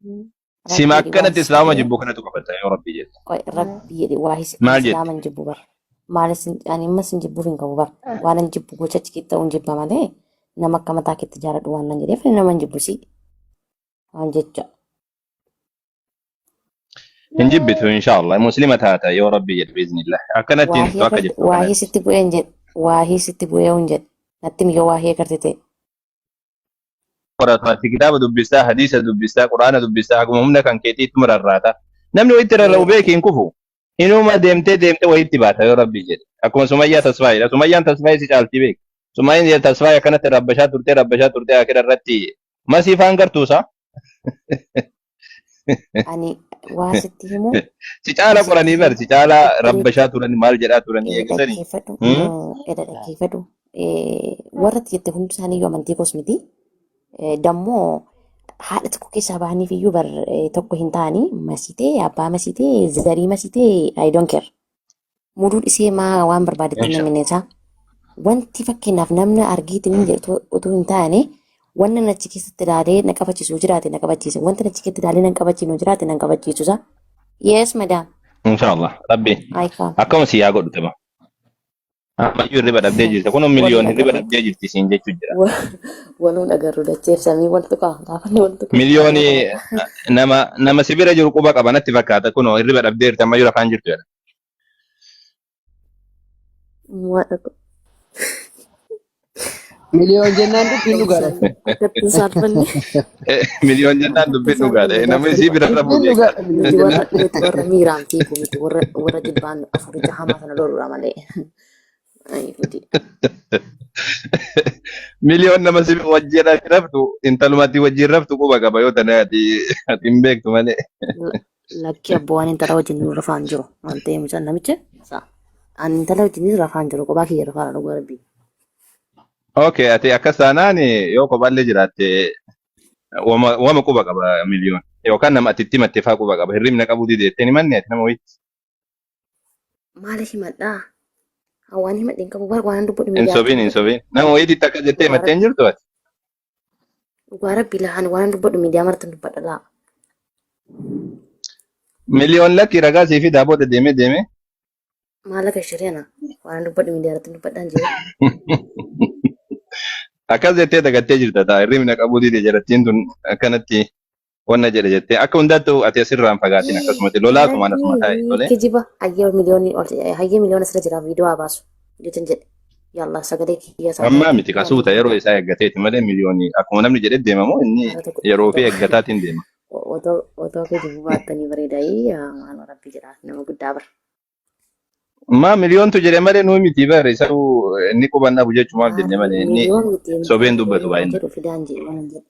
Sima Rabbi jedhi waa akkanatti sitti islaama bu'ee jibbu kanatu qabata yoo rabbi jette. Qoy rabbi jedhi waa ani Maal jette? islaama hin jibbu bar. Maal isin ani ammas hin jibbuuf hin qabu bar. Waan hin jibbu gocha achi keessa ta'uu hin jibba malee nama akka mataa keetti jaaladhu waan nan jedheef nama hin jibbu si waan jecha. Hin jibbitu inshaallah. Muslima taata yoo rabbi jedhe biiznillah. Akkanatti hin Waahii akka agarte jirtu waahii kanatti. sitti bu'ee hin jedhe waahii sitti bu'ee hin jedhe natti miyyoo waahii agarte ta'e. Qoratu ati kitaaba dubbistaa, hadiisa dubbistaa, quraana dubbistaa, haguma humna kan keetii ittuma rarraata. Namni wayitti rarra'u beeki hin kufu. Inuma deemtee deemtee wayitti baata yoo rabbi jedhe. Akkuma Sumayyaa Tasfaayiidha. Sumayyaan Tasfaayii si caalti beeki. Sumayyaan Tasfaayii akkanatti rabbashaa turtee rabbashaa turtee akira irratti masii faan gartuusaa. Ani waa sitti himu Si caala waa sitti qoranii bar himu si caala obboleetti rabbashaa turan maal jedhaa turanii eegisanii. Dhaggeeffadhu Hmm? edha dhaggeeffadhu warra itti jette hundi isaanii iyyuu amantii koos miti. Dammoo haadha tokko keessaa bahaniif iyyuu bar tokko hin ta'anii masitee abbaa masitee zarii masitee I don't care. Muduu dhisee maa waan barbaadetti Insha. namni isaa. Wanti fakkeenyaaf namni argiitiin hin jedhu utuu hin taane wanna na achi keessatti ilaalee na qabachiisu jiraate na qabachiisa. Wanta na achi keessatti ilaalee na hin qabachiisnu jiraate na hin qabachiisu isaa. Yes madam. Inshallah. Rabbi I come. akkuma si yaa godhu tama. Ammayyuu hirriba dhabdee jirta. Kun Waluun miliyoon hirriba agarru. dhabdee jirti siin jechuu jira. Waluun agarru dacheef samii wal tuqaa. Gaafa inni wal tuqu Miliyoonii nama nama si bira jiru quba qaba natti fakkaata. Kunoo hirriba dhabdee jirti ammayyuu rafaan jirtu jedha. Waaqa koo. Miliyoon jennaan dubbiin dhugaadha. Akkatti hin saalfanne. Miliyoon jennaan dubbiin Akkatti dhugaadha. saalfanne Namni gaafa sii bira rafuu Dubbiin beeka. dhugaadha miliyoon Nuti warra jennaan. nuti warra miiraan fiigu miti warra warra jilbaan afuricha hamaa sana loludha malee. Ay gudi. Miliyoon nama si wajjin raftu intalumatti wajjin raftu quba qaba yoo tana ati ati hin beektu malee. Lakki abboo waan intala wajjin nu rafaan jiru waan ta'eef mucaan namicha isaa. Ani intala wajjin rafaan jiru kophaa kiyya rafaan dhugaa rabbii. Okay, ati akkas taanaan yoo kophaallee jiraatte wama wama quba qaba miliyoon. Yookaan nama ati itti himatte faa quba qaba. Hirribna qabuu dide jettee ni manne ati nama wayitti. Maal himadhaa? Waan himadhe hin qabu bar waan dubbadhu Hin miidiyaa sobiin hin sobiin. Nama wayiitti akka jettee Dhugaa himattee hin jirtu ati. Dhugaa rabbi laa ani waan dubbadhu miidiyaa marti dubbadha laa. Miliyoon lakki ragaa sii fidaa booda deemee deemee. Maallaqa shiriana waan dubbadhu miidiyaa irratti dubbadhaan jiru. Akkas jettee dagattee jirta ta'a hirribna qabuu dide jarattiin tun akkanatti wanna jedhe jettee akka hundaattu ati asirraa hin fagaatin akkasumatti lolaatumaan asuma taa'e tolee. Kijiba hayyee miliyoonii ol hayyee miliyoona sirra jira viidiyoo haa baasu jetan jedhe. Yaallah sagalee kiyya isaa Ammaa miti kasuuta yeroo isaa eeggateeti malee miliyoonii akkuma namni jedhe deemamu inni yeroo fi eeggataatiin deema. Otoo otoo kijibu baattanii bareeda maal rabbi jedha nama guddaa bara. Maa miliyoontu jedhe malee nuu miti bare isatu inni quban dhabu jechumaaf jenne malee inni Miliyoon miti sobeen dubbatu haa baay'inaan. jedhu fidaan jee waan hin jedhe.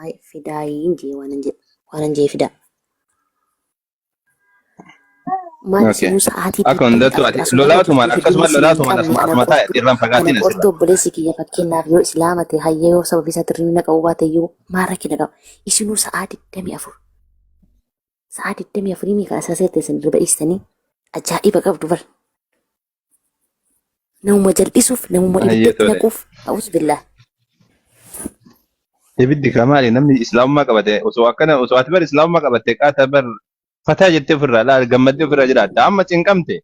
Ay fidaayiin jee waan hin jedhe waan hin jee fidaa. Maal Okay. isinuu sa'aatii Akka hundattuu ati asuma lolaatumaan akkasuma isin hin lolaatumaan qabne asuma ana asuma taa'e qortu irraan ana fagaatiin qortu asirra. obboleessi kiyya fakkeenyaaf yoo islaama ta'e hayyee yoo sababii isaatti hirribni qabu baate iyyuu maal rakkina qaba isinuu sa'aa 24 sa'aa 24 mii kan asirra teessan hirriba dhiistanii ajaa'iba qabdu bar namuma jal'isuuf namuma Hayyee ibiddatti tole. naquuf a'uus billaa Ibiddi kaa maali namni islaamummaa qabate osoo akkana osoo ati bar islaamummaa qabatte qaata bar fataa jettee ofirraa laal gammaddee ofirraa jiraatta amma cinqamte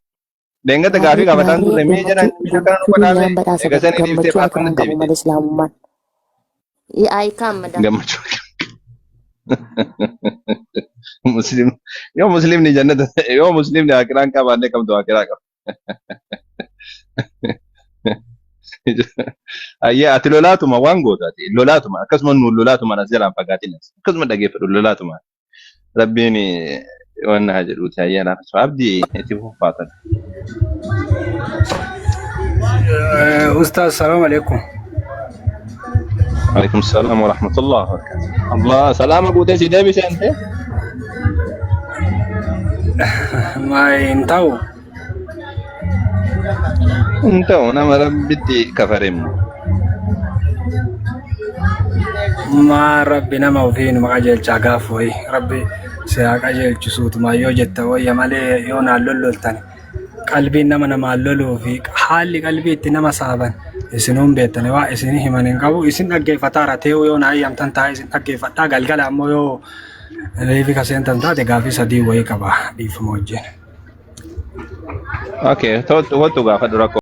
deengata gaafii maarree gaafataan maarree turre mee jedhan gammachuu meeshaa kana nu gammachuu badhaame dunyaan badhaasa eega bar sanii dhiiftee gammachuu faatana akiraan qabu deebite malee islaamummaan Ay kaan madam. Gammachuu muslim yoo muslimni jannata yoo muslimni akiraan qabaanne kamtu akiraa qaba. Ayyee ati lolaatuma waan goota ati lolaatuma akkasuma nuun lolaatuma as jalaan fagaatin as akkasuma dhageeffadhu lolaatuma rabbiin waan haa jedhuuti ayyee lafa abdii itti fufaatan. Ustaz, salam alaikum. Alaikum salam wa rahmatullah wa barakatuh. Allah salaama guutee si deebise ante. Ma hin ta'u. Hin ta'u nama rabbitti kafaremmu. Ma rabbi nama ofii numa qajeelchaa gaaf wayii. Rabbi si haa qajeelchu suutumaan yoo jette wayya malee yoo naan lolloltan qalbiin nama namaan loluu fi haalli qalbii itti nama saaban isinuun beektani waa isin himan hin qabu isin dhaggeeffataara tee'uu yoo na hayyamtan taa'ee isin dhaggeeffadhaa galgala ammoo yoo Live kaseentan taate gaafii sadii wayii qaba dhiifama wajjin. Okay, kottu gaafadhu rakkoo.